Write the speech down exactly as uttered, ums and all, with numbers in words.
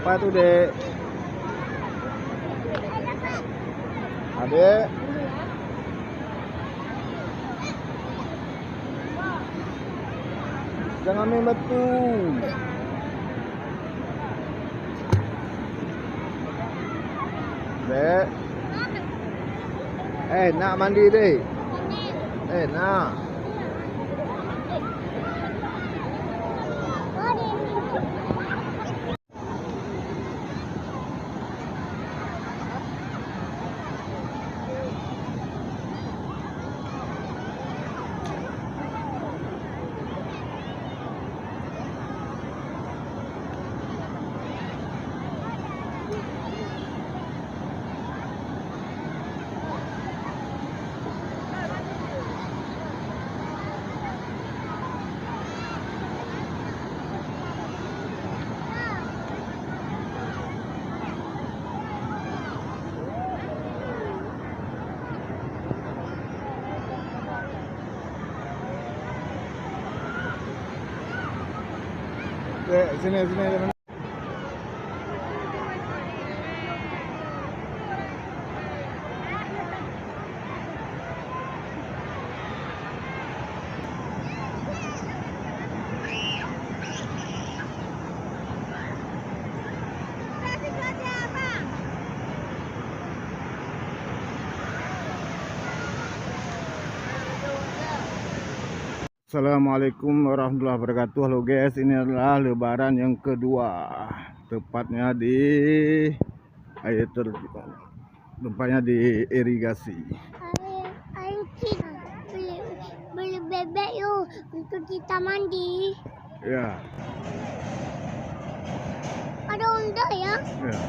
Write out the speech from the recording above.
Apa tu, Dek? Adek. Jangan main batu. Dek. Eh, nak mandi, Dek? Eh, nak. Eh, sini, sini. Assalamualaikum warahmatullahi wabarakatuh. Halo guys, ini adalah lebaran yang kedua. Tepatnya di air ter-, tempatnya di irigasi. Air, air cik, beli, beli bebek yuk untuk kita mandi. Ya. Ada onda ya? Ya.